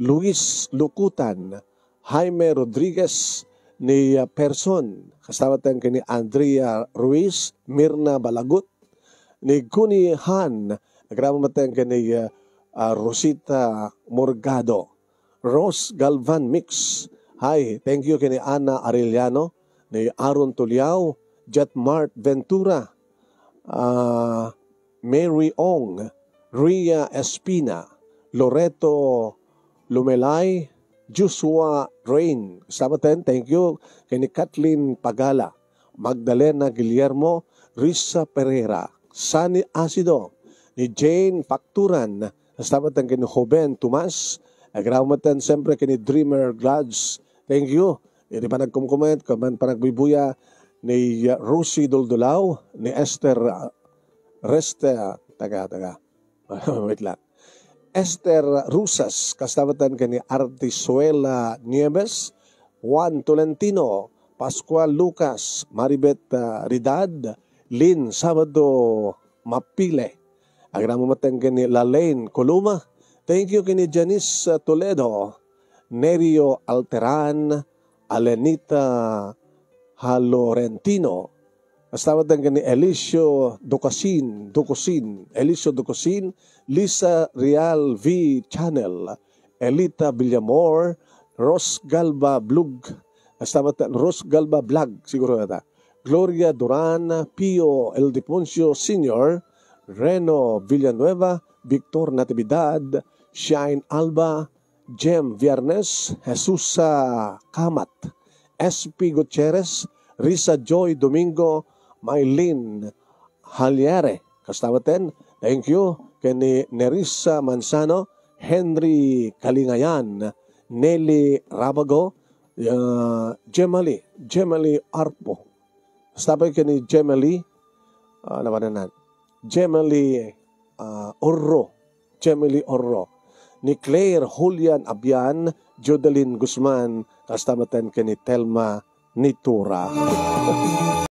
Luis Lukutan, Jaime Rodriguez, ni, ah, Person, kasta met ken ni Andrea Ruiz, Mirna Balagut, ni Guni Han, agraman met ken ni, ah, ah, Rosita Morgado, Rose Galvan Mix. Hi, thank you ken ni Ana Arellano, ni Aaron Tuliao, Jet Mart Ventura, ah, Mary Ong, Ria Espina, Loreto Lumelay, Joshua Rain. Kasta met, thank you ken ni Kathleen Pagala, Magdalena Guillermo, Risa Pereira, Sunny Asido, ni Jane Facturan, kasta met ken ni Joven Tomas, agraman met siyempre ken ni Dreamer Glads. Thank you. Iti panagkomkoment, ken panagbubuya ni Rosie Duldulao, ni Esther, ah, Reste, taga, taga. Wait lang. Esther Rusas, kasta met ken ni Artisuela Nieves, Juan Tolentino, Pascual Lucas, Maribet, ah, Ridad, Lynn Sabado Mapile. Agraman met ken ni Lalaine Coloma. Thank you ken ni Janice, ah, Toledo, Nerio Alteran, Alenita Halorentino, kasta met ken ni Elicio Ducasin, Ducusin, Elicio Ducusin, Lisa Real V Channel, Elita Villamor, Ros Galba Blog, kasta met Ros Galba Vlog, siguro ata. Gloria Duran, Pio Ildefonso Senior, Reno Villanueva, Victor Natividad, Shine Alba, Jem Viernes, Jesusa Kamat, S P Gutierrez, Risa Joy Domingo, Maylin Haliere. Kasta met, thank you ken ni Nerissa Manzano, Henry Kalingayan, Nelly Rabago, ah, Jemali, Jemali Arpo. Kasta met ken ni Jemali, ah, nabananan. Jemali, ah, Orro. Jemily Orro, ni Claire Julian Abian, Jodeline Guzman, kasta met ken ni Telma Nitura.